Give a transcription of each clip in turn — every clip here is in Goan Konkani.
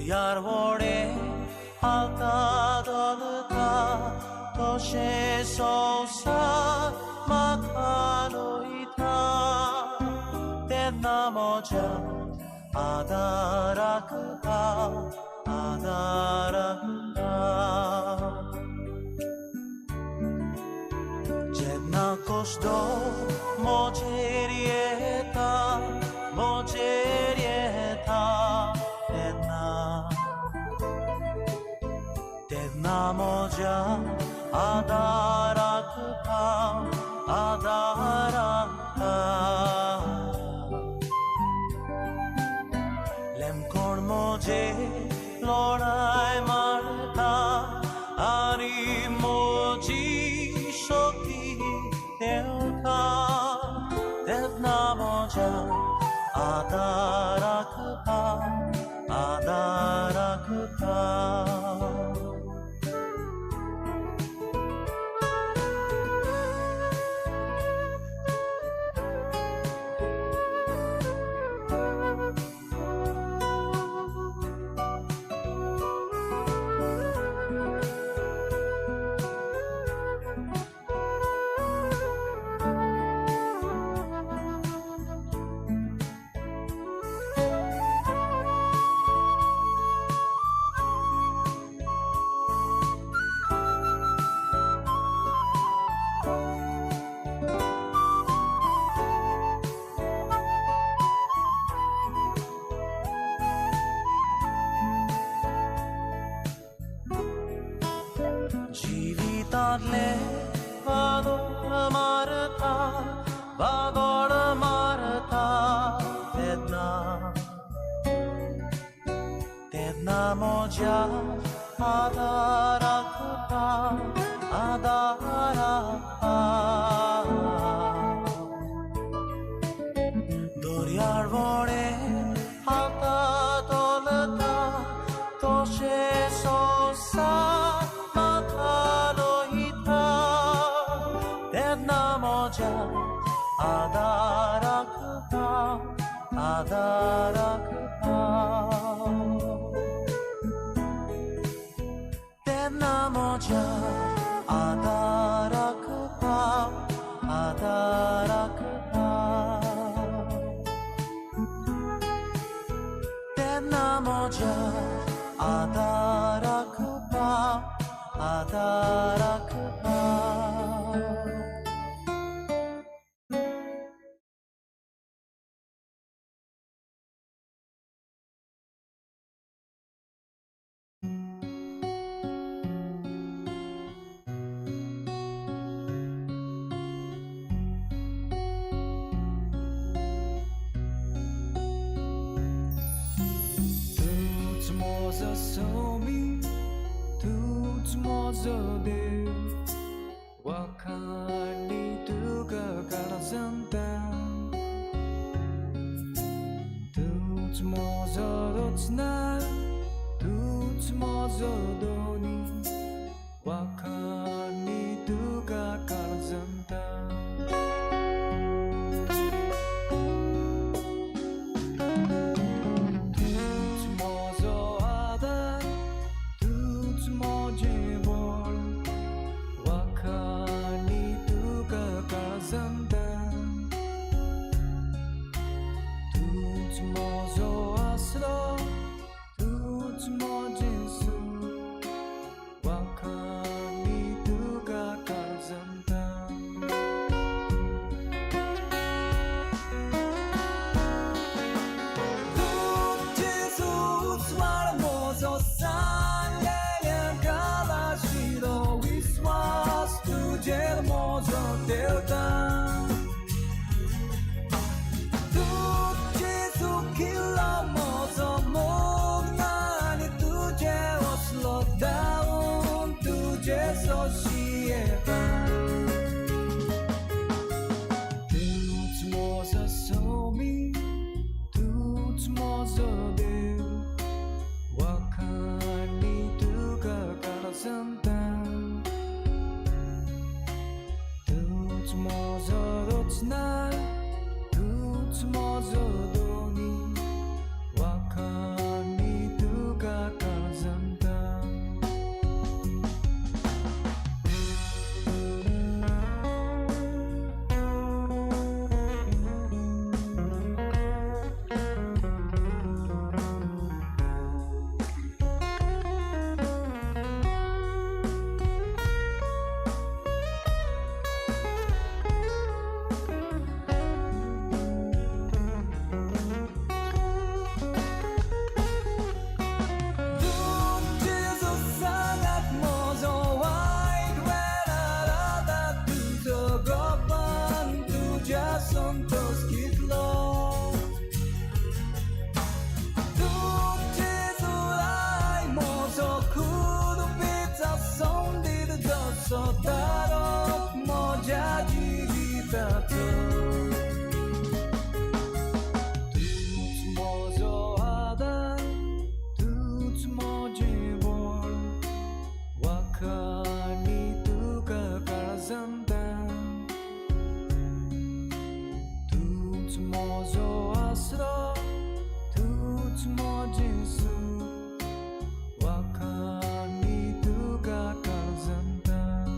दर्यार व्हडें हालता धोलता तशें संवसार म्हाका लयता तेन्ना म्हज्या आदाराक पाव आदाराक पाव जेन्ना कश्टो म्हजेर येता म्हजेर येता तेन्ना तेन्ना म्हज्या आदाराक पाव आदाराक पाव लेमकोण म्हजे लढाय मारता आनी म्हजी शक्ती देंवता तेन्ना म्हज्या आदाराक पाव आदाराक पाव जिवितांतले वादळ मारता वादळ मारता तेन्ना तेन्ना म्हज्या आदाराक पाव आदाराक पाव दर्यार व्हडें हालता धोलता तशें संवसार म्हाका लयता तेन्ना म्हज्या आदाराक पाव आदाराक पाव तेन्ना म्हज्या आदाराक पाव आदाराक पाव तेन्ना म्हज्या आदाराक पाव आदाराक पाव तूंच म्हजो सोमी तूंच म्हजो देव वाखाणी तुका काळजांता तूंच म्हजो रचना तूंच म्हजो दोनी वाखाणी तुका काळजांता तूंच म्हजो आदार तूंच म्हजें बळ वाखाणी तुका काळजांता तूंच म्हजो आसरो तूंच म्हजें सूख वाखाणी तुका काळजांता तूं जेजूच म्हजो सांगलेल्या कालाशिलो विस्वास तुजेर म्हजो देवता तूं जेजू किल्लो म्हजो मोग आनी तुजे असलो धांवून तुजे सोशियेता तूंच म्हजो सोमी तूंच म्हजो देव वाखाणी तुका काळजांता तूंच म्हजो रचना तूंच म्हजो दोनी वाखाणी तुका दितात. तूंच म्हजो आदार, तूंच म्हजें बळ, वाखाणी तुका काळजांतल्यान. तूंच म्हजो आसरो, तूंच म्हजें सूख, वाखाणी तुका काळजांतल्यान.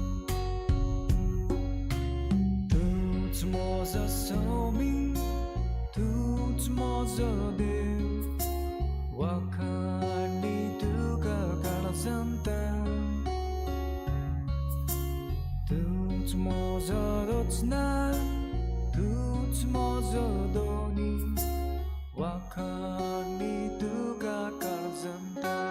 तूंच म्हजो स्वामी, तूंच म्हजो देव, वाखाणी तुका काळजांतल्यान. तूंच म्हजो रचना, तूंच म्हजो धनी, वाखाणी तुका काळजांतल्यान.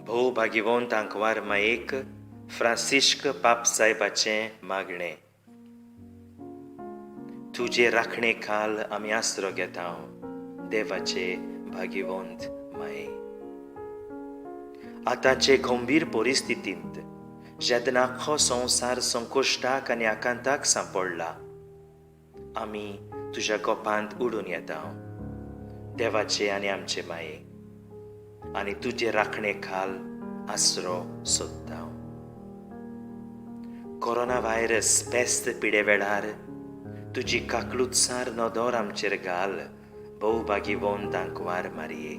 भोव भागिवंत आंकवार मायेक फ्रांसिश्क पाप साहेबाचें मागणें. तुजे राखणे खाल आमी आसरो घेता, देवाचे भागिवंत माये. आतांचे गंभीर परिस्थितींत जेन्ना आख्खो संवसार संकश्टाक आनी आकांताक सांपडला, आमी तुज्या गोपांत उडून येता, देवाचे आनी आमचे माये, आनी तुजे राखणे खाल आसरो सोदता. कोरोना व्हायरस पेस्त पिडे वेळार तुजी काकलुतसार नदर आमचेर घाल, भोव भागिवंत आंकवार मारये.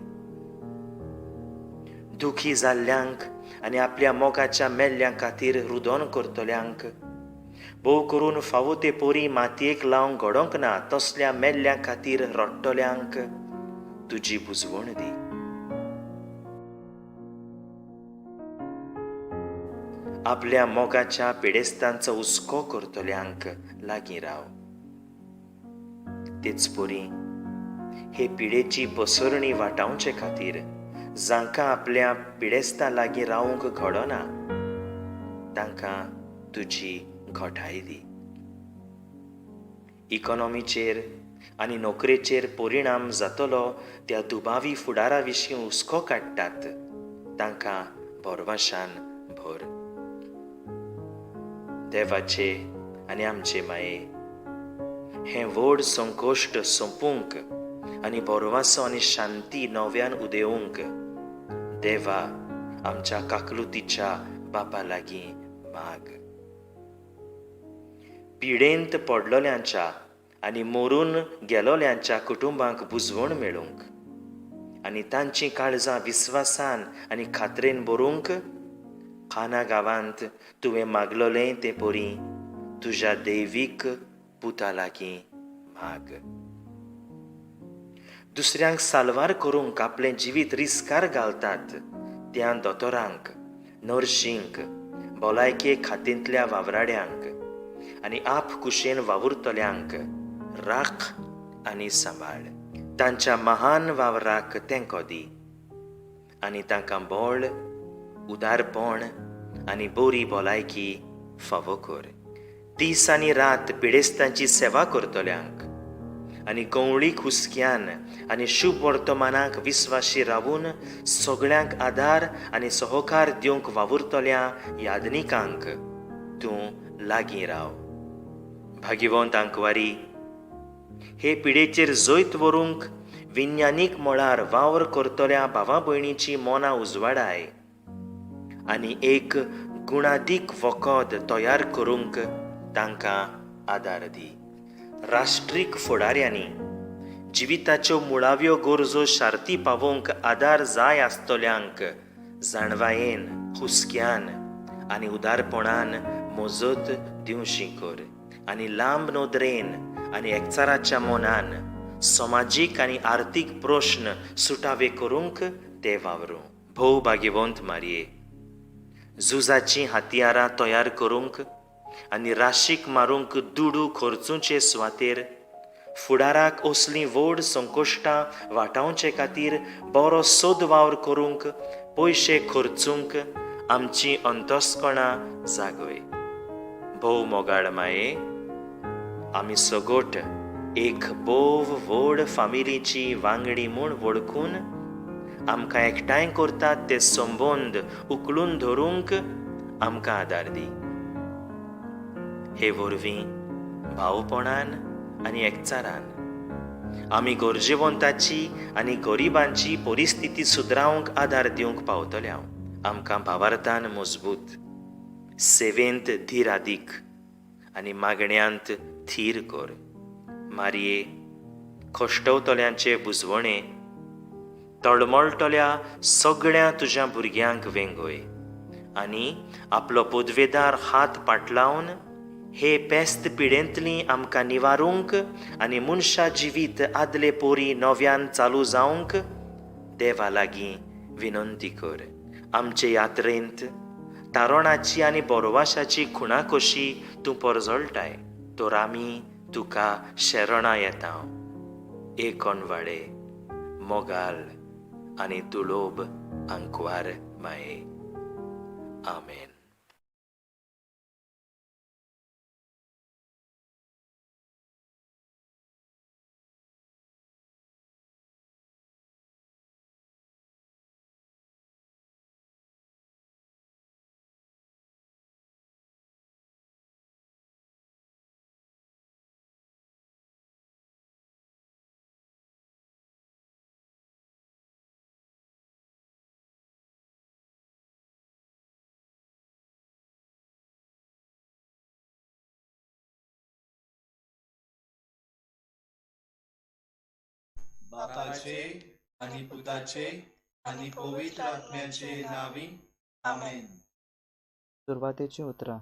दुखी जाल्ल्यांक आनी आपल्या मोगाच्या मेल्ल्यां खातीर रुदन करतल्यांक, भोव करून फावो ते पोरी मातयेक लावंक घडोवंक ना तसल्या मेल्ल्यां खातीर रडटल्यांक तुजी बुजवण दी. आपल्या मोगाच्या पिडेस्तांचो हुस्को करतल्यांक लागीं राव. तेच परी हे पिडेची पसरणी वाटावचे खातीर जांकां आपल्या पिडेस्तां लागीं रावंक घडना तांकां तुजी घटाय दी. इकॉनॉमीचेर आनी नोकरेचेर परिणाम जातलो त्या दुबावी फुडारा विशीं हुस्को काडटात तांकां भरवशान भर. देवाचे आनी आमचे माये, हें व्हड संकश्ट सोंपूंक आनी भरवंसो आनी शांती नव्यान उदेवंक देवा आमच्या काकलुतीच्या बापा लागीं माग. पिडेंत पडलोल्यांच्या आनी मरून गेलोल्यांच्या कुटुंबांक बुजवण मेळूंक आनी तांचीं काळजां विस्वासान आनी खात्रेन भरूंक खाना गांवांत तुवें मागलोलें तें परी तुज्या दैवीक पुता लागीं माग. दुसऱ्यांक साल्वार करूंक आपलें जिवीत रिस्कार घालतात त्या दोतोरांक, नर्शींक, भलायके खात्यांतल्या वावराड्यांक आनी आप कुशेन वावुरतल्यांक राख आनी सांबाळ. तांच्या महान वावराक तेंको दी आनी तांकां बळ, उदारपण आनी बरी भलायकी फावो कर. दीस आनी रात पिडेस्तांची सेवा करतल्यांक आनी गंवळीक हुस्क्यान आनी शुभ वर्तमानाक विस्वाशी रावून सगळ्यांक आदार आनी सहकार दिवंक वावुरतल्या यादनिकांक तूं लागीं राव. भाग्यवंत आंकवारी, हे पिडेचेर जैत व्हरूंक विज्ञानीक मळार वावर करतल्या भावा भयणीची मनां उजवाडाय आनी एक गुणादीक वखद तयार करूंक तांकां आदार दी. राष्ट्रीक फुडाऱ्यांनी जिविताच्यो मुळाव्यो गरजो शार्ती पावोवंक आदार जाय आसतल्यांक जाणवायेन, हुस्क्यान आनी उदारपणान मजत दिवशी कर आनी लांब नदरेन आनी एकचाराच्या मनान समाजीक आनी आर्थीक प्रश्न सुटावे करूंक ते वावरूं. भोव भाग्यवंत मारये, झुजाचीं हत्यारां तयार करूंक आनी राशीक मारूंक दुडू खर्चुचे सुवातेर फुडाराक असलीं व्हड संकश्टां वाटावचे खातीर बरो सोद वावर करूंक पयशे खर्चूंक आमची अंतस्कणां जागय. भोव मोगाळ माये, आमी सगट एक भोव व्हड फामिलीची वांगडी म्हूण वळखून आमकां एकठांय करतात ते संबंद उखलून धरूंक आमकां आदार दी. हे वरवीं भावपणान आनी एकचारान आमी गरजेवंताची आनी गरिबांची परिस्थिती सुदरावंक आदार दिवंक पावतले. आमकां भावार्थान मजबूत, सेवेंत धीरादीक आनी मागण्यांत थीर कर. मारये, कश्टवतल्यांचे बुजवणे तळमळटल्या सगळ्या तुज्या भुरग्यांक वेंगय आनी आपलो पदवेदार हात पाटलावन हे पेस्त पिडेंतली आमकां निवारूंक आनी मनशा जिवीत आदले पोरी नव्यान चालू जावंक देवा लागीं विनंती कर. आमचे यात्रेंत तारणाची आनी बोरवाशाची खुणा कशी तूं परजळटाय तर आमी तुका शरणां येता. एक अणवाळे, मोगाल आनी दुलोब आंकवार माये. आमेन. बापाचे आनी पुताचे आनी पवित्र आत्म्याचे नांवी आमेन. सुरवातेचीं उतरां.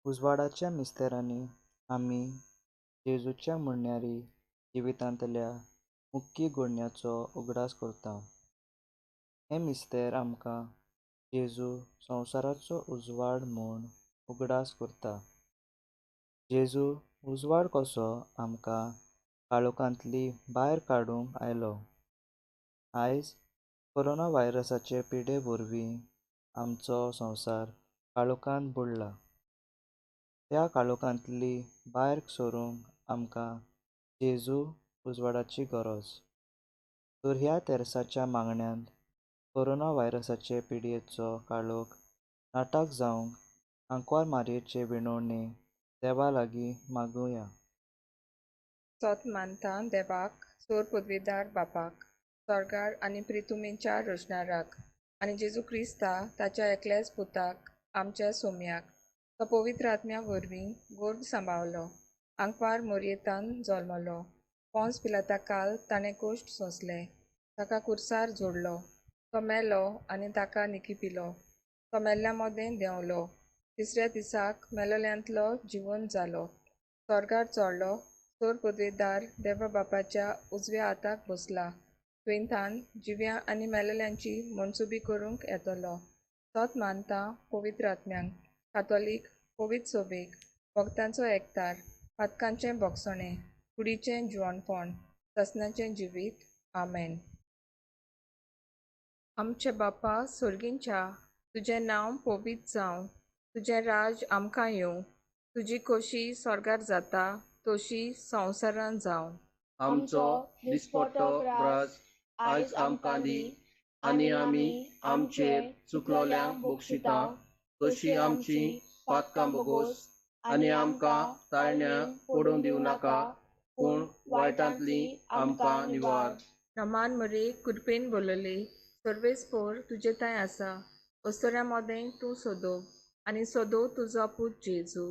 उजवाडाच्या मिस्तेरांनी आमी जेजूच्या म्हणयारी जिवितांतल्या मुख्य घडण्याचो उगडास करता. हें मिस्तेर आमकां जेजू संवसाराचो उजवाड म्हूण उगडास करता. जेजू उजवाड कसो आमकां काळोखांतली भायर काडूंक आयलो. आयज कोरोना व्हायरसाचे पिडे वरवीं आमचो संवसार काळोखांत बुडला. त्या काळोखांतली भायर सरूंक आमकां जेजू उजवाडाची गरज. तर ह्या तेर्साच्या मागण्यांत कोरोना व्हायरसाचे पिडयेचो काळोख नाटक जावंक आंकवार मारयेचे विनवणी देवा लागीं मागुया. सोत मानता देवाक, सोर पदवेदार बापाक, स्वर्गार आनी प्रितुमेच्या रचणाराक आनी जेजू क्रिस्ता ताच्या एकल्याच पुताक आमच्या सोम्याक, तो पवित्र आत्म्या वरवीं गोर्भ सांबावलो, आंकवार मोरयेतान जल्मलो. पोंस पिलाता काल ताणें कोश्ट सोंसले, ताका कुर्सार जोडलो, तो मेलो आनी ताका निकिपिलो. तो मेल्ल्या मदें देंवलो, तिसऱ्या दिसाक मेलोल्यांतलो जिवन जालो, स्वर्गार चडलो, सोर पदवेदार देवा बापाच्या उजव्या हाताक बसला, थंयथावन जिव्या आनी मेलेल्यांची मनसुबी करूंक येतलो. तोच मानता पवित्र आत्म्यांक, कातोलीक पवित्र सोबेक, भक्तांचो एकतार, पातकांचें भोगसणें, कुडीचें जिवणपण, ससनाचें जिवीत. आमेन. आमचे बापा सोर्गींच्या, तुजें नांव पवित्र जावं, तुजें राज आमकां येवं, तुजी खोशी स्वर्गार जाता तशी संवसारान जावं. आमचो दिसपट्टो ग्रास आयज आमकां दी आनी आमी आमचेर चुकलोल्यांक बक्षिता तशी आमची पातकां बोगोस आनी आमकां ताळण्या पडून दिवं नाका, पूण वायटांतली आमकां निवार. रमान मरे कृपेन बोलले, सर्वेस्पोर तुजे थंय आसा, अस्तुऱ्यां मदें तूं सोदो आनी सोदो तुजो पूत जेजू.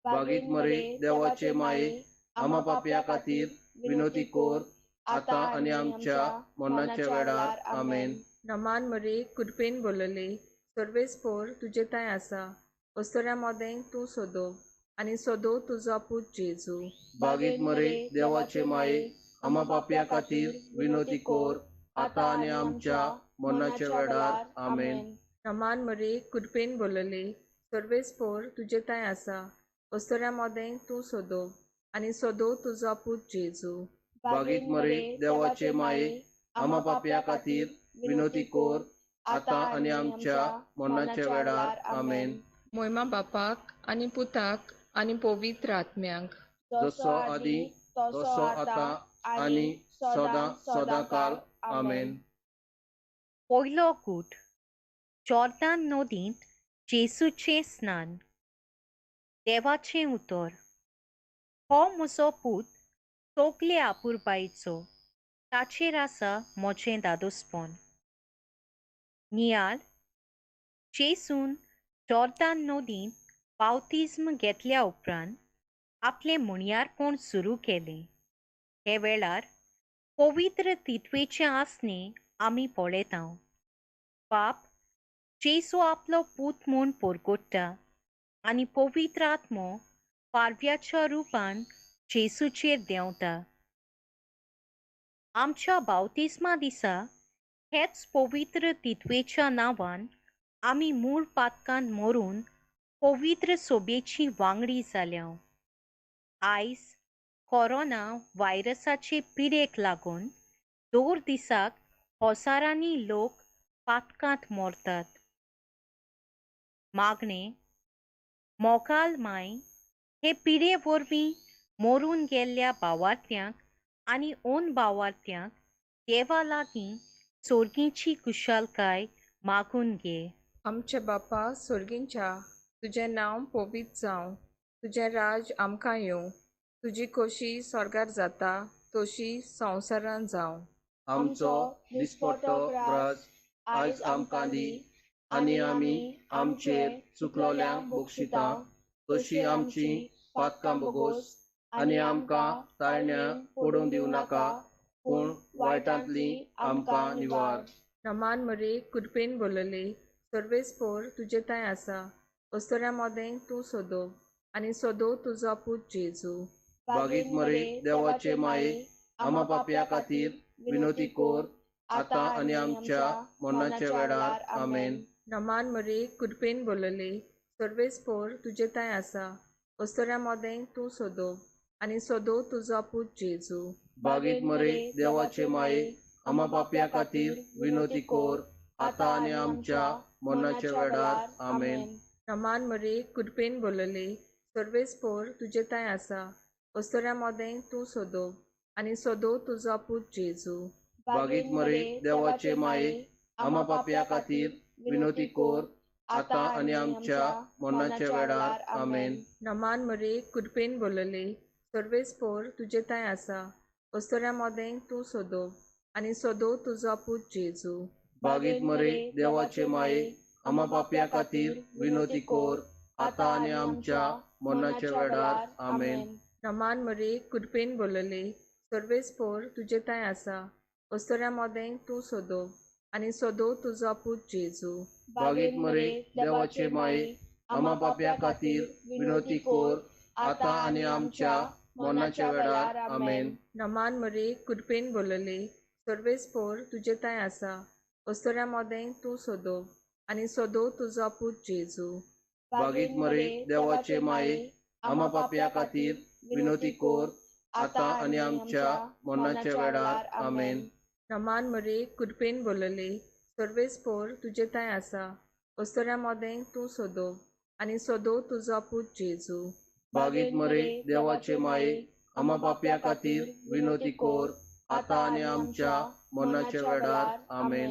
बागीत मरे देवाचे माये, आमा पापया खातीर विनोती कोर आतां आनी आमच्या मरणाच्या वेळार. आमेन. रमान मरे कृपेन बोलले, सर्वेस्पोर तुजे थंय आसा, अस्तुऱ्यां मदें तूं सोदो आनी सोदो तुजो पूत जेजू. बागीत मरे देवाचे माये, आमा पापया खातीर विनोती कोर आतां आनी आमच्या मरणाच्या वेळार. आमेन. रमान मरे कृपेन बोलले, सर्वेस्पोर तुजे थंय आसा, अस्तुऱ्यां मदें तूं सोदो आनी सोदो तुजो पूत जेजू. बागीत मरे देवाचे माये, आमा पापया खातीर विनोती कोर आतां आनी आमच्या मरणाच्या वेळार. आमेन. मोयमा बापाक आनी पुताक आनी पवित्र आत्म्याक, जसो आदी तसो आतां आनी सदां सदां काल. आमेन. पयलो गूट, जॉर्दान नदींत जेसूचें स्नान. देवाचें उतर. हो म्हजो पूत सगळे आपुरबायेचो, ताचेर आसा म्हजें दादोसपण. नियाळ. जेसून जॉर्दान नदींत बावतिज्म घेतल्या उपरांत आपलें म्हणयारपण सुरू केलें. हे वेळार पवित्र तित्वेचें आसणें आमी पळयता. बाप जेजू आपलो पूत म्हूण परगट्टा आनी पवित्र आत्मो पारव्याच्या रुपान जेसूचेर देंवता. आमच्या बावतिज्मा दिसा हेच पवित्र तित्वेच्या नांवान आमी मूळ पातकान मरून पवित्र सोबेची वांगडी जाल्या. आयज कोरोना व्हायरसाचे पिडेक लागून दर दिसाक हजारांनी लोक पातकांत मरतात. मागणें. मोगाल माय हे पिडे वरवीं मरून गेल्ल्या भावार्थ्यांक आनी ओन भावार्थ्यांक देवा लागीं सोर्गींची कुशालकाय मागून घे. आमचे बापा सोर्गींच्या, तुजें नांव पवित्र जावं, तुजें राज आमकां येवं, तुजी खोशी स्वर्गार जाता तशी संवसारान जावं. आमचो दिसपट्टो ग्रास आयज आमकां दी आनी आमी आमचेर चुकलोल्यांक बक्षिता तशी आमची पातकां बोगोस आनी आमकां ताळण्या पडून दिवं नाका, पूण वायटांतली आमकां निवार. रमान मरे कृपेन बोलले, सर्वेस्पोर तुजे थंय आसा, अस्तुऱ्यां मदें तूं सोदो आनी सोदो तुजो पूत जेजू. बागीत मरे देवाचे माये, आमा पापया खातीर विनोती कोर आतां आनी आमच्या मरणाच्या वेळार. आमेन. रमान मरे कृपेन बोलले, सर्वेस्पोर तुजे थंय आसा, अस्तुऱ्यां मदें तूं सोदो आनी सोदो तुजो पूत जेजू. बागीत मरे देवाचे माये, आमा पापया खातीर विनोती कोर आतां आनी आमच्या मरणाच्या वेळार. आमेन. रमान मरे कृपेन बोलले, सर्वेस्पोर तुजे थंय आसा, अस्तुऱ्यां मदें तूं सोदो आनी सोदो तुजो पूत जेजू. बागीत मरे देवाचे माये, आमा पापया खातीर विनोती कोर आतां आनी आमच्या मरणाच्या वेळार. आमेन. रमान मरे कृपेन बोलले, सर्वेस्पोर तुजे थंय आसा, अस्तुऱ्यां मदें तूं सोदो आनी सोदो तुजो पूत जेजू. बागीत मरे देवाचे माये, आमा पापया खातीर विनोती कोर आतां आनी आमच्या मरणाच्या वेळार. आमेन. नमान मरे कृपेन बोलले, सर्वेस्पोर तुजे तांय आसा, अस्तुऱ्यां मदें तूं सोदो आनी सोदो तुजो पूत जेजू. बागीत मरे देवाचे माये, आमा पापया खातीर विनोती कोर, आतां आनी आमच्या मरणाच्या वेळार. आमेन. नमान मरे कृपेन बोलले, सर्वेस्पोर तुजे तांय आसा, अस्तुऱ्यां मदें तूं सोदो आनी सोदो तुजो पूत जेजू. बागीत मरे देवाचे माये, आमा पापया खातीर विनोती कोर, आतां आनी आमच्या मरणाच्या वेळार. आमेन. नमान मरे कृपेन बोलले, सर्वेस्पोर तुजे तांय आसा, अस्तुऱ्यां मदें तूं सोदो आनी सोदो तुजो पूत जेजू. बागीत मरे देवाचे माये, आमा पापया खातीर विनोती कोर, आतां आनी आमच्या मरणाच्या वेळार. आमेन.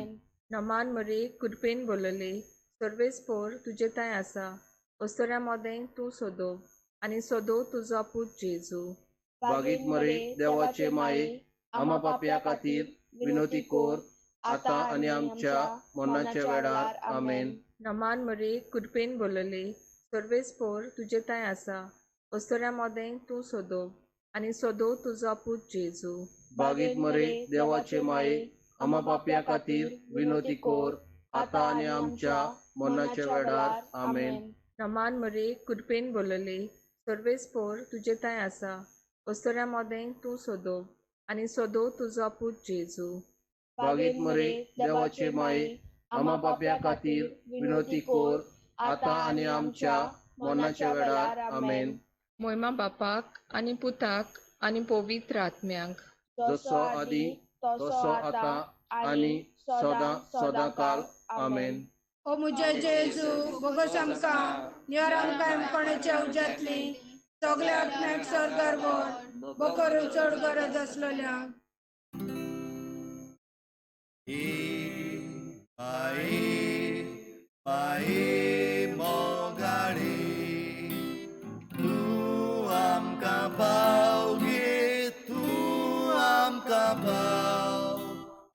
नमान मरे कृपेन बोलले, सर्वेस्पोर तुजे तांय आसा, अस्तुऱ्यां मदें तूं सोदो आनी सोदो तुजो पूत जेजू. बागीत मरे देवाचे माये, आमा पापया खातीर विनोती कोर, आतां आनी आमच्या मरणाच्या वेळार. आमेन. नमान मरे कृपेन बोलले, सर्वेस्पोर तुजे तांय आसा, अस्तुऱ्यां मदें तूं सोदो आनी सोदो तुजो पूत जेजू. बागीत मरे देवाचे माये, आमा पापया खातीर विनोती कोर, आतां आनी आमच्या मरणाच्या वेळार. आमेन. नमान मरे कृपेन बोलले, सर्वेस्पोर तुजे तांय आसा, अस्तुऱ्यां मदें तूं सोदो आनी सोदो तुजो पूत जेजू. बागीत मरे देवाचे माये, आमा पापया खातीर विनोती कोर, आतां आनी आमच्या मरणाच्या वेळार. आमेन. मोयमा बापाक आनी पुताक आनी पवित्र आत्म्याक, जसो आदी तसो आतां आनी सदां सदां काल. आमेन. ओ म्हज्या जेजू, बोगस आमकां निवार, आमकां कोणाच्या उज्यांतली सगल्या आत्म्याक सर्गार व्हर, बोकरू चड गरज आसलेल्या. माये माये मोगाळे, तूं आमकां पाव गे, तूं आमकां पाव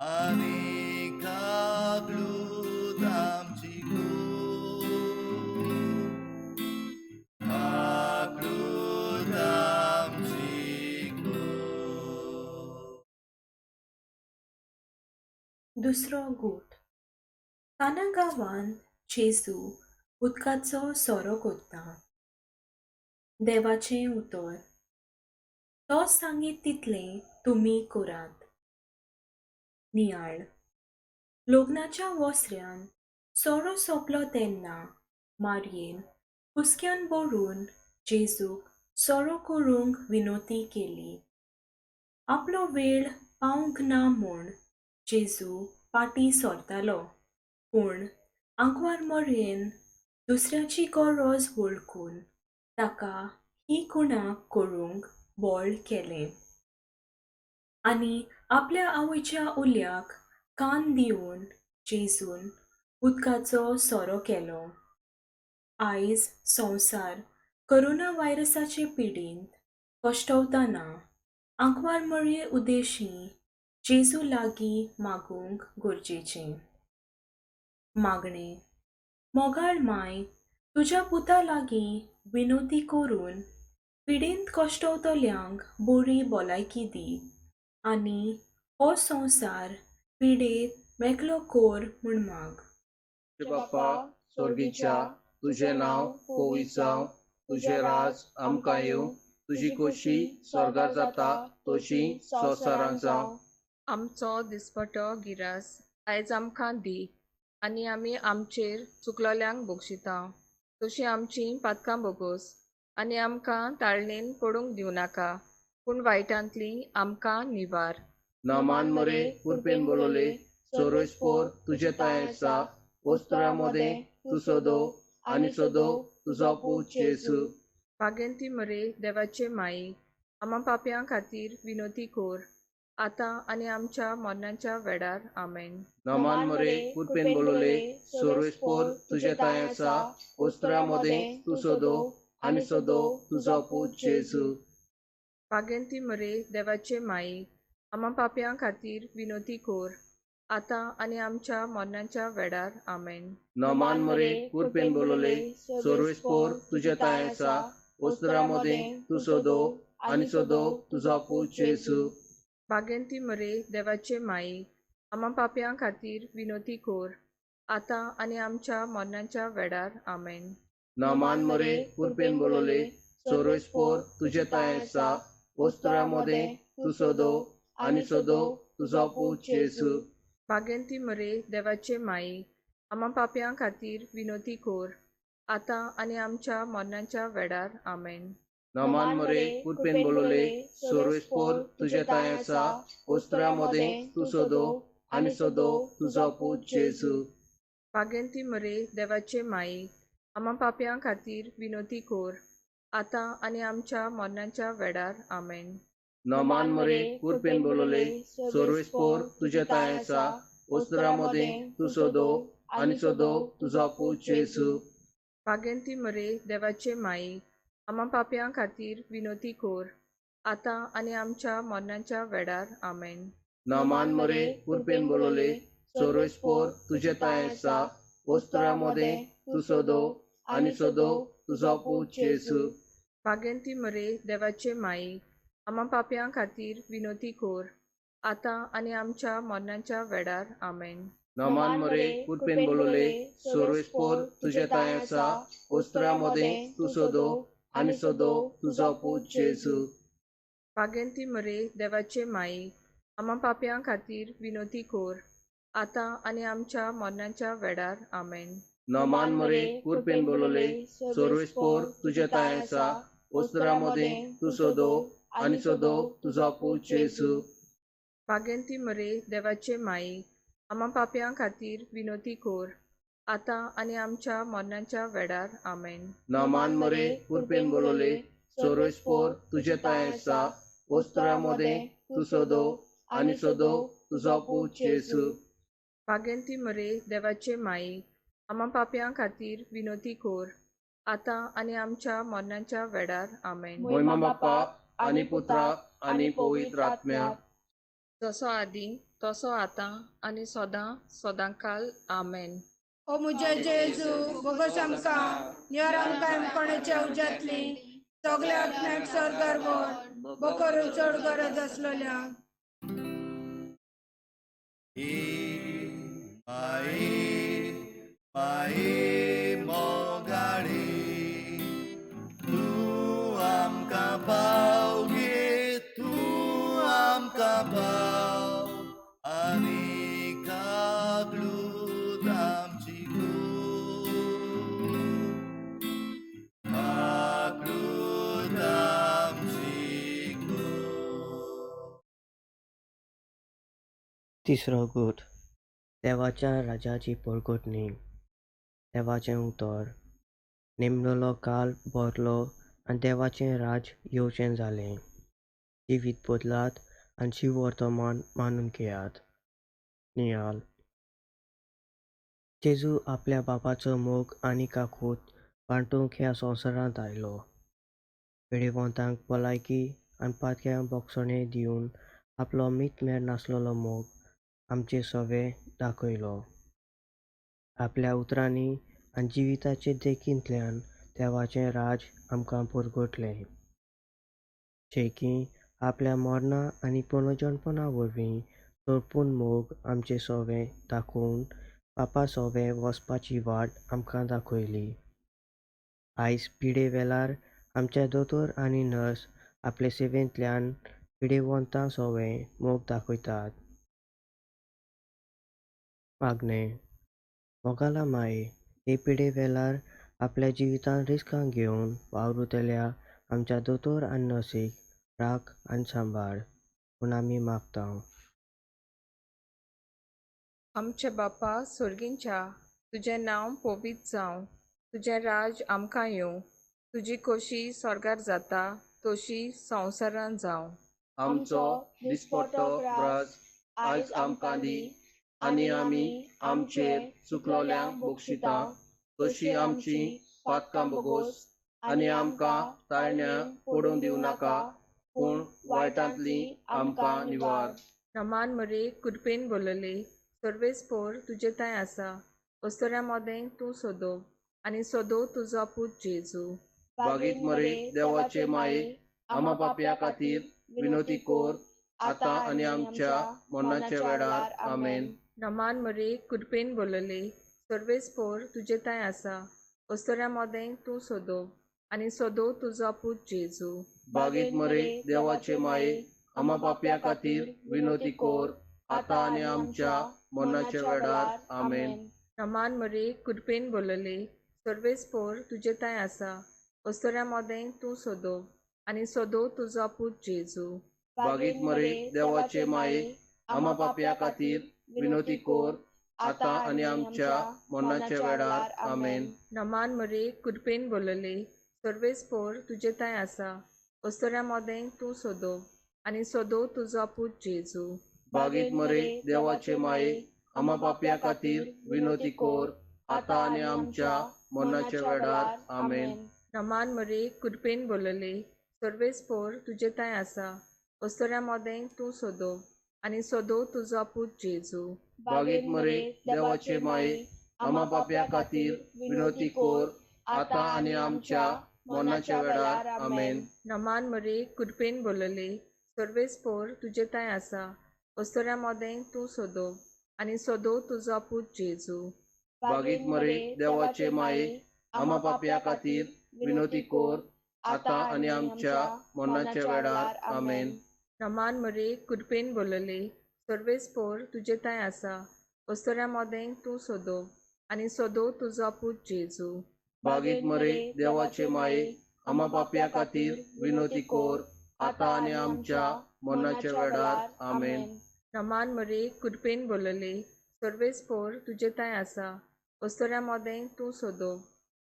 आनी कागलूत आमची कूड, कागलूत आमची कूड. दुसरो गूट. काना गांवांत जेजू उदकाचो सोरो करता. देवाचें उतर. तो सांगीत तितलें तुमी करात. नियाळ. लग्नाच्या वसऱ्यान सोरो सोंपलो तेन्ना मारयेन हुस्क्यान भरून जेजूक सोरो करूंक विनोती केली. आपलो वेळ पावंक ना म्हूण जेजू फाटीं सरतालो, पूण आंकवार मरयेन दुसऱ्याची गरज वळखून ताका ही खुणा करूंक बळ केलें आनी आपल्या आवयच्या उल्याक कान दिवन जेजून उदकाचो सोरो केलो. आयज संवसार कोरोना व्हायरसाचे पिडींत कश्टवतना आंकवार मरये उदेशी जेजू लागीं मागूंक गरजेचें. मागणें. मोगाळ माय, तुज्या पुता लागीं विनोती करून पिडेंत कश्टवतल्यांक बरी भलायकी दी आनी हो संवसार पिडेत मेकळो कर म्हूण माग. बाप्पा स्वर्गीच्या, तुजें नांव पवित्र जावं, तुजें राज आमकां येवं, तुजी खोशी स्वर्गार जाता तशी संवसारांत जावं. आमचो दिसपटो गिरास आयज आमकां दी आनी आमी आमचेर चुकलोल्यांक बक्षिता तशी आमची पातकां बोगोस आनी आमकां ताळणेन पडूंक दिवं नाका, पूण वायटांतली आमकां निवार. नामान मरे कृपेन बोलवले, सर्वेस्पोर तुजे तांय आसा, वस्त्रां मदें तूं सोदो आनी सोदो तुजो पूत जेजू. बागेंती मरे देवाचे माई, आमा पापयां खातीर विनोती कोर, आतां आनी आमच्या मरणाच्या वेळार. आमेन. नामान मरे कृपेन बोलवले, सर्वेस्पोर तुजे तांय आसा, वस्त्रां मदें तूं सोदो आनी सोदो तुजो पूत जेजू. बागेंती मरे देवाचे माई, आमा पापयां खातीर विनोती कोर, आतां आनी आमच्या मरणाच्या वेळार. आमेन. नमान मरे कुरपेन बोलवले सोर्वेस्पोर तुजे ताय आसा ओस्तरा मदें तूं सोदो आनी सोदो तुजो पूत जेजू. बागेंती मरे देवाचे माई, आमा पापयां खातीर विनोती कोर, आतां आनी आमच्या मरणाच्या वेळार. आमेन. नमान मरे कुरपेन बोलवले सोर्वेस्पोर तुजे ताय आसा ओस्तरा मदें तूं सोदो आनी सोदो तुजो पूत जेजू. बागेंती मरे देवाचे माई, आमा पापयां खातीर विनोती कोर, आतां आनी आमच्या मरणाच्या वेळार. आमेन. नमान मरे कुरपेन बोलवले सोर्वेस्पोर तुजे ताय आसा ओस्तरा मदें तूं सोदो आनी सोदो तुजो पूत जेजू. बागेंती मरे देवाचे माई, आमा पापयां खातीर विनोती कोर, आतां आनी आमच्या मरणाच्या वेळार. आमेन. नमान मरे कुरपेन बोलवले सोर्वेस्पोर तुजे ताय आसा ओस्तरा मदें तूं सोदो आनी सोदो तुजो पूत जेजू. बागेंती मरे देवाचे माई, आमा पापयां खातीर विनोती कोर, आतां आनी आमच्या मरणाच्या वेळार. आमेन. नमान मरे कुरपेन बोलवले सोर्वेस्पोर तुजे ताय आसा ओस्तरा मदें तूं सोदो आनी सोदो तुजो पूत जेजू. बागेंती मरे देवाचे माई, आमा पापयां खातीर विनोती कोर, आतां आनी आमच्या मरणाच्या वेळार. आमेन. नमान मरे कुरपेन बोलवले सोर्वेस्पोर तुजे ताय आसा ओस्तरा मदें तूं सोदो आनी सोदो तुजो पूत जेजू. बागेंती मरे देवाचे माई, आमा पापयां खातीर विनोती कोर, आतां आनी आमच्या मरणाच्या वेळार. आमेन. नमान मरे कुरपेन बोलवले सोर्वेस्पोर तुजे ताय आसा ओस्तरा मदें तूं सोदो आनी सोदो तुजो पूत जेजू. बागेंती मरे देवाचे माई, आमा पापयां खातीर विनोती कोर, आतां आनी आमच्या मरणाच्या वेळार. आमेन. नमान मरे कुरपेन बोलवले सोर्वेस्पोर तुजे ताय आसा ओस्तरा मदें तूं सोदो आनी सोदो तुजो पूत जेजू. बागेंती मरे देवाचे माई, आमा पापयां खातीर विनोती कोर, आतां आनी आमच्या मरणाच्या वेळार. आमेन. मोहिमा बाप्पा आनी पुत्रा आनी पवित्र आत्म्या, जसो आदी तसो आतां आनी सदां सदांकाल. आमेन. ओ मुझे जेजू बोगस आमकां निवर आमकां कोणाच्या उज्यांतली सगल्या आत्म्याक स्वर्गार व्हर बोकर चड गरज आसलेल्या. माई माई मोगाळी तूं आमकां पाव गे तूं आमकां पाव आनी कागलूत आमची कागलूत आमची. तिसरो गूट देवाच्या राजाची परगटणी. देवाचें उतर नेमलेलो काल भरलो आनी देवाचें राज येवचें जालें. जिवीत बदलात आनी शिववर्तमान मानून घेयात. नियाल. जेजू आपल्या बापाचो मोग आनी काकूत वांटूंक ह्या संवसारांत आयलो. पिडेवंतांक भलायकी आनी पातक्यांक बोगसणें दिवन आपलो मीत मेर नासलेलो मोग आमचे सवे दाखयलो. आपल्या उतरांनी आनी जिविताचे देखींतल्यान देवाचें राज आमकां पुरगटलें. शेकी आपल्या मरणा आनी पुनर्जनपणा वरवीं सोरपून मोग आमचे सोवे दाखोवन पापा सोवे वचपाची वाट आमकां दाखयली. आयज पिडे वेळार आमचे दोतोर आनी नर्स आपले सेवेंतल्यान पिडेवंतां सोवे मोग दाखयतात. मागणें. मोगाला माये, हे पिडे वेळार आपल्या जिवितान रिस्कां घेवन वावुरतल्या आमच्या दोतोर आनी नर्सीक राख आनी सांबाळ म्हूण आमी मागता. आमचे बापा सोर्गींच्या, तुजें नांव पवित्र जावं, तुजें राज आमकां येवं, तुजी खोशी स्वर्गार जाता तशी संवसारान जावं. आमचो दिसपट्टो ग्रास आयज आमकां दी आनी आमी आमचेर चुकलोल्यांक बक्षिता तशी आमची पातकां बोगोस आनी आमकां ताळण्या पडून दिवं नाका पूण वायटांतली आमकां निवार. रमान मरे कृपेन बोलले, सर्वेस्पोर तुजे तांय आसा, अस्तोऱ्या मोदें तूं सोदो आनी सोदो तुजो पूत जेजू. बागीत मरे देवाचे माये, आमा पापया खातीर विनोती कोर, आतां आनी आमच्या मरणाच्या वेळार. आमेन. नमान मरे कृपेन बोलले, सर्वेस्पोर तुजे तांय आसा, अस्तोऱ्या मोदें तूं सोदो आनी सोदो तुजो पूत जेजू. बागीत मरे देवाचे माये, आमा पापया खातीर विनोती कोर, आतां आनी आमच्या मरणाच्या वेळार. आमेन. नमान मरे कृपेन बोलले, सर्वेस्पोर तुजे तांय आसा, अस्तोऱ्या मोदें तूं सोदो आनी सोदो तुजो पूत जेजू. बागीत मरे देवाचे माये, आमा पापया खातीर विनोती कोर, आतां आनी आमच्या मरणाच्या वेळार. आमेन. नमान मरे कृपेन बोलले, सर्वेस्पोर तुजे तांय आसा, अस्तोऱ्या मोदें तूं सोदो आनी सोदो तुजो पूत जेजू. बागीत मरे देवाचे माये, आमा पापया खातीर विनोती कोर, आतां आनी आमच्या मरणाच्या वेळार. आमेन. नमान मरे कृपेन बोलले, सर्वेस्पोर तुजे तांय आसा, अस्तोऱ्या मोदें तूं सोदो आनी सोदो तुजो पूत जेजू. बागीत मरे देवाचे माये, आमा पापया खातीर विनोती कोर, आतां आनी आमच्या मरणाच्या वेळार. आमेन. नमान मरे कृपेन बोलले, सर्वेस्पोर तुजे तांय आसा, अस्तोऱ्या मोदें तूं सोदो आनी सोदो तुजो पूत जेजू. बागीत मरे देवाचे माये, आमा पापया खातीर विनोती कोर, आतां आनी आमच्या मरणाच्या वेळार. आमेन. नमान मरे कृपेन बोलले, सर्वेस्पोर तुजे तांय आसा, अस्तोऱ्या मोदें तूं सोदो आनी सोदो तुजो पूत जेजू. बागीत मरे देवाचे माये, आमा पापया खातीर विनोती कोर, आतां आनी आमच्या मरणाच्या वेळार. आमेन. नमान मरे कृपेन बोलले, सर्वेस्पोर तुजे तांय आसा, अस्तोऱ्या मोदें तूं सोदो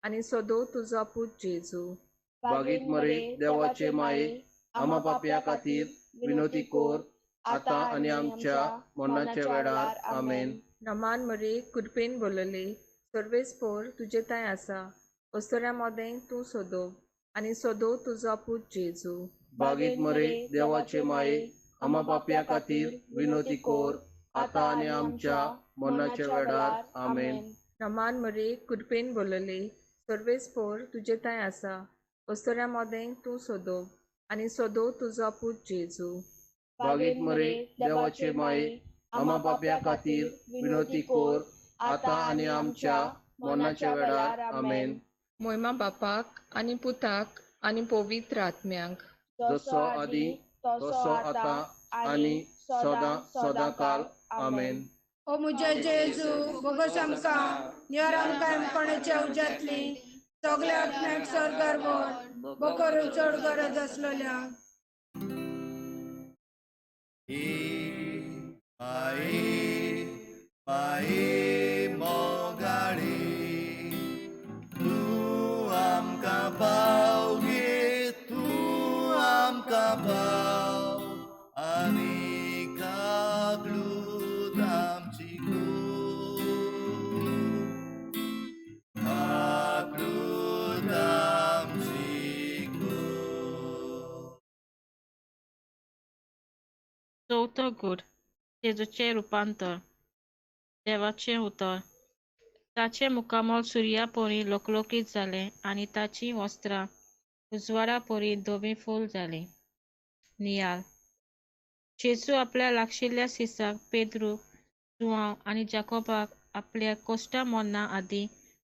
आनी सोदो तुजो पूत जेजू. बागीत मरे देवाचे माये, आमा पापया खातीर विनोती कोर, आतां आनी आमच्या मरणाच्या वेळार. आमेन. नमान मरे कृपेन बोलले, सर्वेस्पोर तुजे तांय आसा, अस्तोऱ्या मोदें तूं सोदो आनी सोदो तुजो पूत जेजू. बागीत मरे देवाचे माये, आमा पापया खातीर विनोती कोर, आतां आनी आमच्या मरणाच्या वेळार. आमेन. नमान मरे कृपेन बोलले, सर्वेस्पोर तुजे तांय आसा, अस्तोऱ्या मोदें तूं सोदो आनी सोदो तुजो पूत जेजू. बागीत मरे देवाचे माये, आमा पापया खातीर विनोती कोर, आतां आनी आमच्या मरणाच्या वेळार. आमेन. मोयमा बापाक आनी पुताक आनी पवित्र आत्म्याक, जसो आदी तसो आतां आनी सदां सदां काल. आमेन. ओ म्हज्या जेजू, बोगस आमकां निवर आमकां कोणाच्या उज्यांतली सगल्या आत्म्याक स्वर्गार व्हर, बोकरू चड गरज आसलेल्या. माये माये मोगाळी, तूं आमकां पाव गे, तूं आमकां पाव, आनी काकलूत आमची कूड, काकलूत आमची कूड. चवथो गूट, जेजूचें रुपांतर. देवाचें उतर. ताचें मुखामळ सुर्या परी लोकलोकीत जालें आनी ताचीं वस्त्रां उजवाडा परी धवीं फूल जालीं. नियाल. जेजू आपल्या लागशिल्ल्या सिसाक पेद्रू, जुआंव आनी जाकोबाक आपल्या कोश्टा मरणा आदीं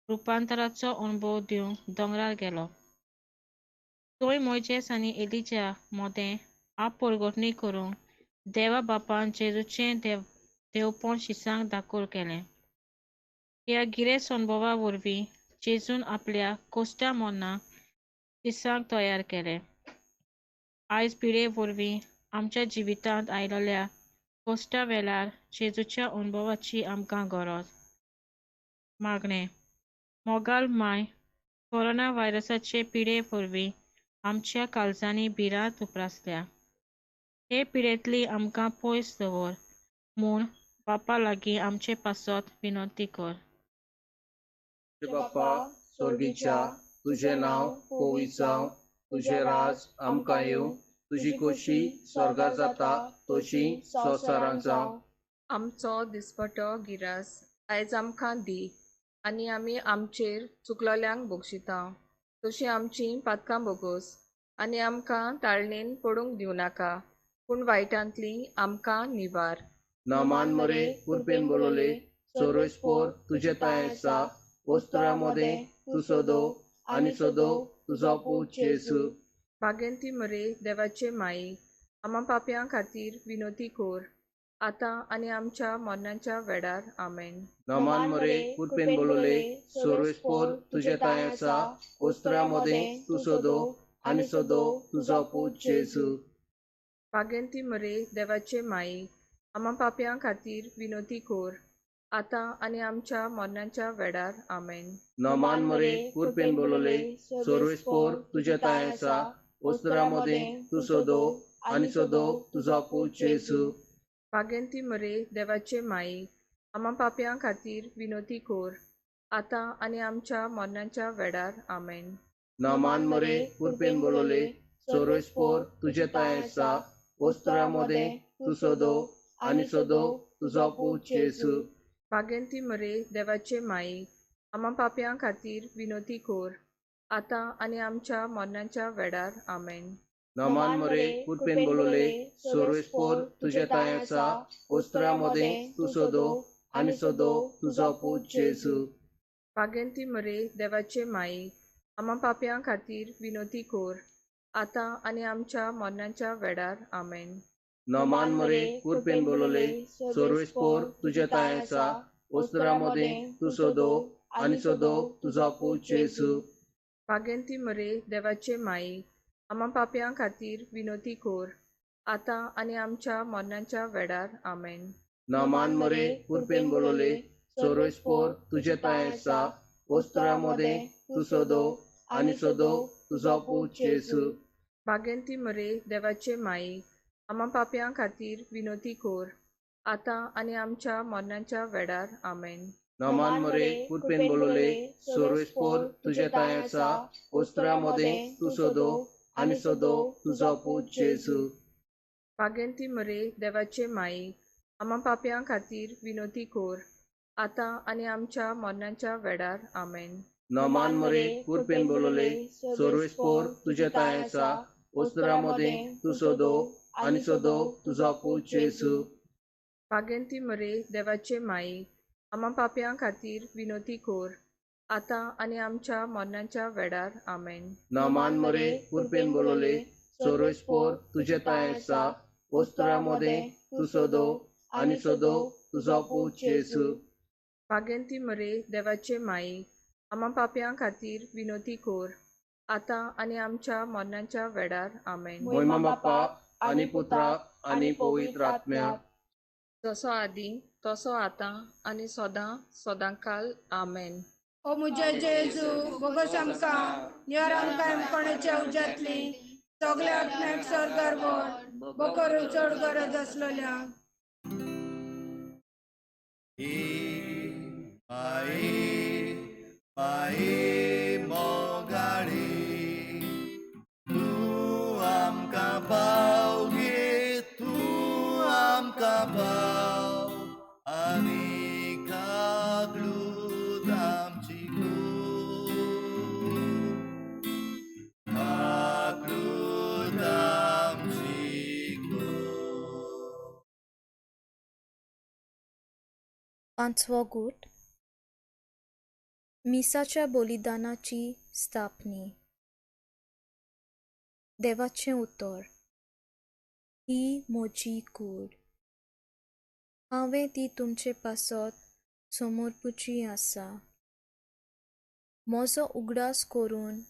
रुपांतराचो अणभव दिवंक दोंगरार गेलो. थंय मोयजेस आनी एलिजा मदें आपपरगटणी करूंक देवा बापान जेजूचें देवपण शिसांक दाखल केलें. ह्या गिरेस्त अणभवा वरवीं जेजून आपल्या कोश्टा मरणाक शिसांक तयार केलें. आयज पिडे वरवीं आमच्या जिवितांत आयिल्ल्या कोश्टा वेळार जेजूच्या अणभवाची आमकां गरज. मागणें. मोगाल माय, कोरोना व्हायरसाचे पिडे वरवीं आमच्या काळजांनी भिरांत उप्रासल्या. हे पिडेंतली आमकां पयस दवर म्हूण बापा लागीं आमचे पासत विनंती कर. बाप्पा स्वर्गीच्या, तुजें नांव पवित्र जावं, तुजें राज आमकां येवं, तुजी खोशी स्वर्गार जाता तशी संवसारांत जावं. आमचो दिसपटो गिरास आयज आमकां दी आनी आमी आमचेर चुकलोल्यांक बक्षिता तशी आमची पातकां बोगोस आनी आमकां ताळणेन पडूंक दिवनाका पूण वायटांतली आमकां निवार. नमान मरे कुरपेन बोलवले सोरोस्पोर तुजे ताय आसा वस्त्रा मदें तूं सदो आनी सदो तुजो पूत जेजू. बागेंती मरे देवाचे माई आमा पापयां खातीर विनोती कोर आतां आनी आमच्या मरणाच्या वेळार. आमेन. नमान मरे कुरपेन बोलवले सोरोस्पोर तुजे ताय आसा वस्त्रा मदें तूं सदो आनी सदो तुजो पूत जेजू. बागेंती मरे देवाचे माई आमा पापयां खातीर विनोती कोर आतां आनी आमच्या मरणाच्या वेळार. आमेन. नमान मरे कुरपेन बोलवले सोरोस्पोर तुजे ताय आसा वस्त्रा मदें तूं सदो आनी सदो तुजो पूत जेजू. बागेंती मरे देवाचे माई आमा पापयां खातीर विनोती कोर आतां आनी आमच्या मरणाच्या वेळार. आमेन. नमान मरे कुरपेन बोलवले सोरोस्पोर तुजे ताय आसा वस्त्रा मदें तूं सदो आनी सदो तुजो पूत जेजू. बागेंती मरे देवाचे माई आमा पापयां खातीर विनोती कोर आतां आनी आमच्या मरणाच्या वेळार. आमेन. नमान मरे कुरपेन बोलवले सोरोस्पोर तुजे ताय आसा वस्त्रा मदें तूं सदो आनी सदो तुजो पूत जेजू. बागेंती मरे देवाचे माई आमा पापयां खातीर विनोती कोर आतां आनी आमच्या मरणाच्या वेळार. आमेन. नमान मरे कुरपेन बोलवले सोरोस्पोर तुजे ताय आसा वस्त्रा मदें तूं सदो आनी सदो तुजो पूत जेजू. बागेंती मरे देवाचे माई आमा पापयां खातीर विनोती कोर आतां आनी आमच्या मरणाच्या वेळार. आमेन. नमान मरे कुरपेन बोलवले सोरोस्पोर तुजे ताय आसा वस्त्रा मदें तूं सदो आनी सदो तुजो पूत जेजू. बागेंती मरे देवाचे माई आमा पापयां खातीर विनोती कोर आतां आनी आमच्या मरणाच्या वेळार. आमेन. नमान मरे कुरपेन बोलवले सोरोस्पोर तुजे ताय आसा वस्त्रा मदें तूं सदो आनी सदो तुजो पूत जेजू. बागेंती मरे देवाचे माई आमा पापयां खातीर विनोती कोर आतां आनी आमच्या मरणाच्या वेळार. आमेन. नमान मरे कुरपेन बोलवले सोरोस्पोर तुजे ताय आसा वस्त्रा मदें तूं सदो आनी सदो तुजो पूत जेजू. बागेंती मरे देवाचे माई आमा पापयां खातीर विनोती कोर आतां आनी आमच्या मरणाच्या वेळार. आमेन. नमान मरे कुरपेन बोलवले सोरोस्पोर तुजे ताय आसा वस्त्रा मदें तूं सदो आनी सदो तुजो पूत जेजू. बागेंती मरे देवाचे माई आमा पापयां खातीर विनोती कोर आतां आनी आमच्या मरणाच्या वेळार. आमेन. मोहिमा बाप्पा आनी पुत्रा आनी पवित्र आत्म्या, जसो आदी तसो आतां आनी सदां सदांकाल. आमेन. ओ म्हज्या जेजू बोगस आमकां निवार आमकां कोणाच्या उज्यांतली सगल्या आत्म्याक सर्गार व्हर बोकरू चड गरज आसलेल्या. माई माई मोगाळी तूं आमकां पाव गे तूं आमकां पाव आनी काकलूत आमची कूड काकलूत आमची कूड. पांचवो गूट मिसाच्या बलिदानाची स्थापनी. देवाचें उतर ही म्हजी कूड हांवें ती तुमचे पासत समर्पुची आसा. म्हजो उगडास करून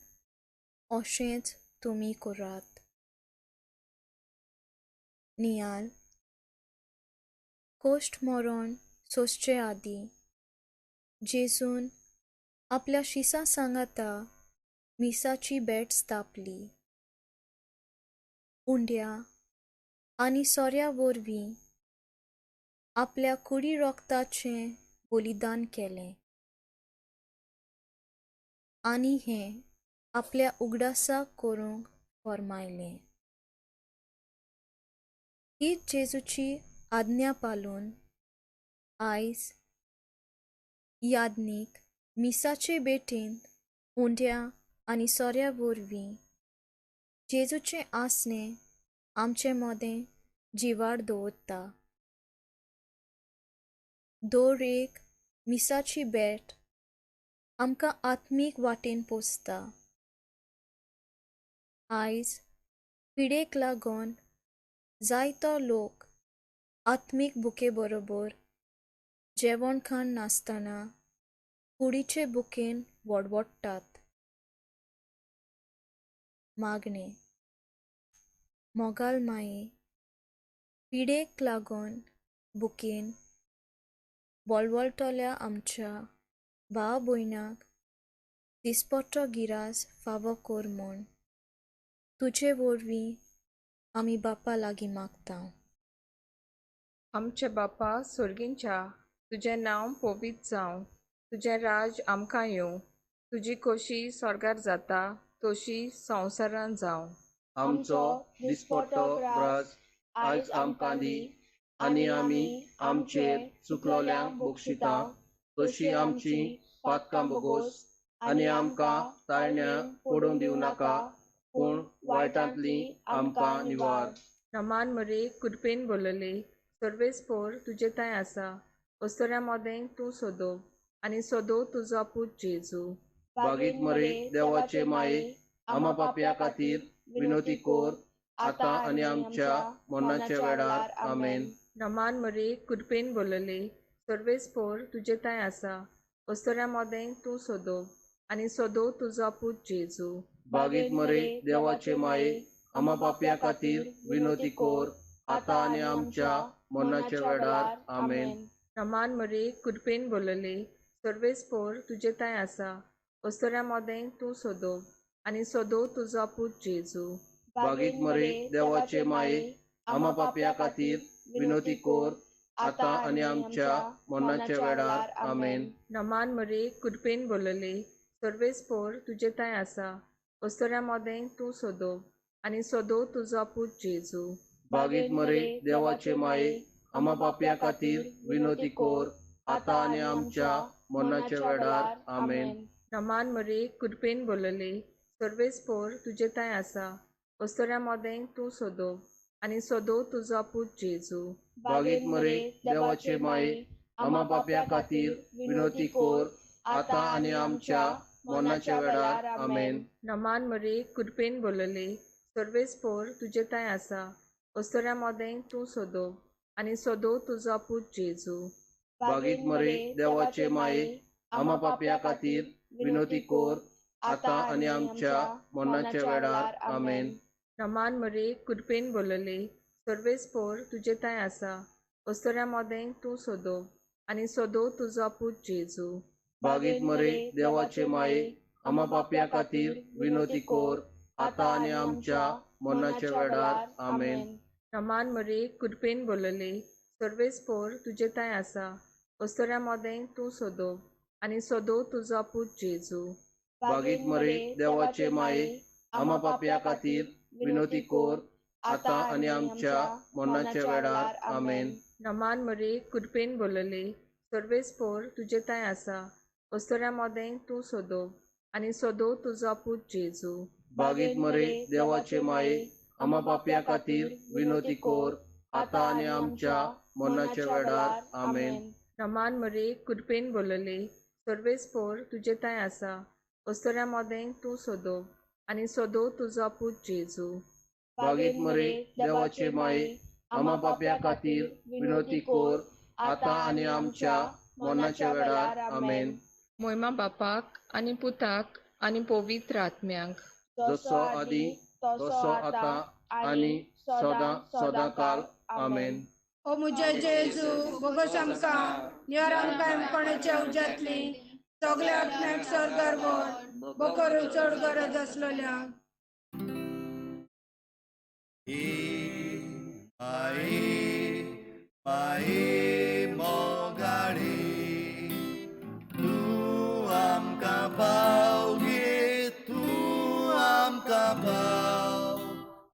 अशेंच तुमी करात. नियाल कोश्ट मरण सोंसचे आदीं जेजून आपल्या शिसां सांगाता मिसाची भेट स्थापली. उंड्या आनी सोऱ्या वरवीं आपल्या कुडी रोगताचें बलिदान केलें आनी हें आपल्या उगडासाक करूंक फर्मायलें. हीच जेजूची आज्ञा पाळून आयज यादनीक मिसाचे भेटेंत उंड्या आनी सोऱ्या वरवीं जेजूचें आसणें आमचे मदें जिवाळ दवरता. दर एक मिसाची भेट आमकां आत्मीक वाटेन पोसता. आयज पिडेक लागून जायतो लोक आत्मीक भुके बरोबर जेवण खाण नासतना कुडीचे भुकेन वडवडटात. मागणें. मोगाल माये, पिडेक लागून भुकेन वळवळटल्या आमच्या भाव भयणाक दिसपट्टो गिरास फावो कर म्हूण तुजे वरवीं आमी बापा लागीं मागता. आमचे बापा सोर्गींच्या, तुजें नांव पवित्र जावं, तुजें राज आमकां येवं, तुजी खोशी स्वर्गार जाता तशी संवसारांत जावं. आमचो दिसपट्टो ग्रास आयज आमकां दी आनी आमी आमचेर चुकलोल्यांक बक्षिता तशी आमची पातकां बोगोस आनी आमकां ताळण्या पडूंक दिवं नाका, पूण वायटांतली आमकां निवार. रमान मरे कृपेन बोलले, सर्वेस्पोर तुजे थंय आसा, अस्तुऱ्यां मदें तूं सोदो आनी सोदो तुजो पूत जेजू. बागीत मरे देवाचे माये, आमा पापया खातीर विनोती कोर आतां आनी आमच्या मरणाच्या वेळार. आमेन. रमान मरे कृपेन बोलले, सर्वेस्पोर तुजे थंय आसा, अस्तुऱ्यां मदें तूं सोदो आनी सोदो तुजो पूत जेजू. बागीत मरे देवाचे माये, आमा पापया खातीर विनोती कोर आतां आनी आमच्या मरणाच्या वेळार. आमेन. रमान मरे कृपेन बोलले, सर्वेस्पोर तुजे थंय आसा, अस्तुऱ्यां मदें तूं सोदो आनी सोदो तुजो पूत जेजू. बागीत मरे देवाचे माये, आमा पापया खातीर विनोती कोर आतां आनी आमच्या मरणाच्या वेळार. आमेन. रमान मरे कृपेन बोलले, सर्वेस्पोर तुजे थंय आसा, अस्तुऱ्यां मदें तूं सोदो आनी सोदो तुजो पूत जेजू. बागीत मरे देवाचे माये, आमा पापया खातीर विनोती कोर आतां आनी आमच्या मरणाच्या वेळार. आमेन. रमान मरे कृपेन बोलले, सर्वेस्पोर तुजे थंय आसा, अस्तुऱ्यां मदें तूं सोदो आनी सोदो तुजो पूत जेजू. बागीत मरे देवाचे माये, आमा पापया खातीर विनोती कोर आतां आनी आमच्या मरणाच्या वेळार. आमेन. रमान मरे कृपेन बोलले, सर्वेस्पोर तुजे थंय आसा, अस्तुऱ्यां मदें तूं सोदो आनी सोदो तुजो पूत जेजू. बागीत मरे देवाचे माये, आमा पापया खातीर विनोती कोर आतां आनी आमच्या मरणाच्या वेळार. आमेन. रमान मरे कृपेन बोलले, सर्वेस्पोर तुजे थंय आसा, अस्तुऱ्यां मदें तूं सोदो आनी सोदो तुजो पूत जेजू. बागीत मरे देवाचे माये, आमा पापया खातीर विनोती कोर आतां आनी आमच्या मरणाच्या वेळार. आमेन. रमान मरे कृपेन बोलले, सर्वेस्पोर तुजे थंय आसा, अस्तुऱ्यां मदें तूं सोदो आनी सोदो तुजो पूत जेजू. बागीत मरे देवाचे माये, आमा पापया खातीर विनोती कोर आतां आनी आमच्या मरणाच्या वेळार. आमेन. रमान मरे कृपेन बोलले, सर्वेस्पोर तुजे थंय आसा, अस्तुऱ्यां मदें तूं सोदो आनी सोदो तुजो पूत जेजू. बागीत मरे देवाचे माये, आमा पापया खातीर विनोती कोर आतां आनी आमच्या मरणाच्या वेळार. आमेन. रमान मरे कृपेन बोलले, सर्वेस्पोर तुजे थंय आसा, अस्तुऱ्यां मदें तूं सोदो आनी सोदो तुजो पूत जेजू. बागीत मरे देवाचे माये, आमा पापया खातीर विनोती कोर आतां आनी आमच्या मरणाच्या वेळार. आमेन. मोयमा बापाक आनी पुताक आनी पवित्र आत्म्याक, जसो आदी तसो आतां आनी सदां सदां काल. आमेन. ओ म्हजे जेजू, बोगस आमकां निवार आमकां कोणाच्या उज्यांतली सगल्या आत्म्याक स्वर्गार व्हर, बोकरू चड गरज आसलेल्या. माये माये मोगाळी, तूं आमकां पाव गे, तूं आमकां पाव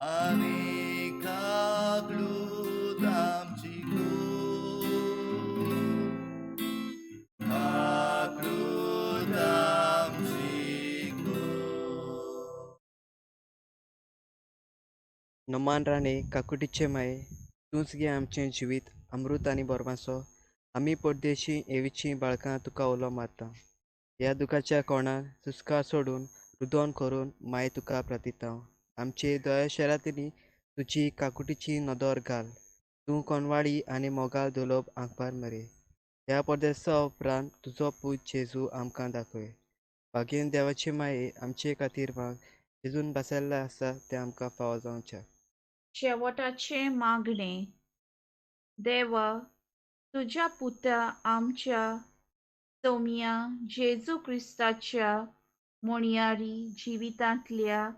आनी कागलूत आमची कोर. नमान राणे काकुटीचे माये, तूंच गे आमचें जिवीत अमृत आनी बोरमासो. आमी परदेशी एवीचीं बाळकां तुका उलो मारता. ह्या दुखाच्या कोणान सुस्कार सोडून रुदोन करून माये तुका प्रार्थिता. आमचे दया शरातिनी तुजी काकुटीची नदर घाल. तूं कोनवाडी आनी मोगाल दुलोब आंकपार मरे. ह्या परदेसा उपरांत तुजो पूत जेजू आमकां दाखय. भागेन देवाचे माये आमचे खातीर माग, जेजून बसयल्लें आसा तें आमकां फावो जावचें. शेवटाचें मागणें. देवा, तुज्या पुता आमच्या सोम्या जेजू क्रिस्ताच्या मोणयारी जिवितांतल्या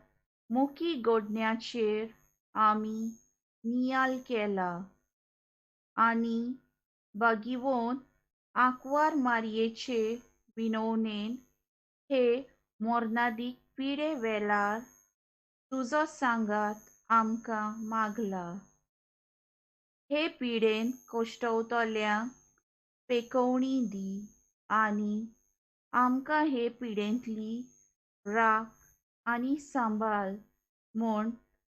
मोखी गोडण्याचेर आमी नियाल केला आनी बागिवोन आंकवार मारयेचे विनवणेन हे मोरनादीक पिडे वेळार तुजो सांगात आमकां मागला. हे पिडेन कश्टवतल्यांक पेकोवणी दी आनी आमकां हे पिडेंतली राख आनी सांबाळ म्हूण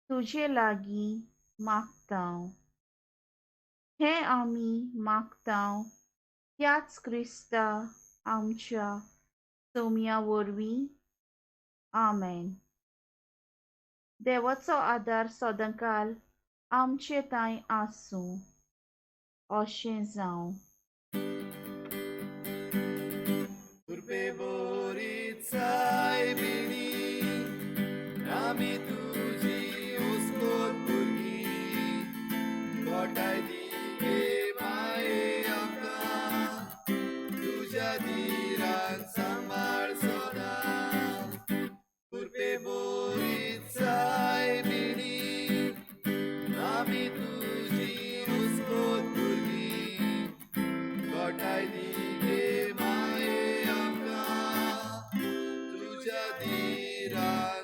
तुजे लागीं मागता. हें आमी मागता त्याच क्रिस्ता आमच्या सोम्या वरवीं. आमेन. देवाचो आदार सदांकाल आमचे तांय आसूं. अशें जावं. कुरपे बोरी चाय बिणी आमी तुजी उस्कोत भुरगीं, गोठाय दी गे माये आमकां, तुज्या दिरान सांबाळ सदां. कुरपे बोरी चाय बिणी आमी तुजी उस्कोत भुरगीं, गोठाय दी गे माये आमकां, तुज्या दिरान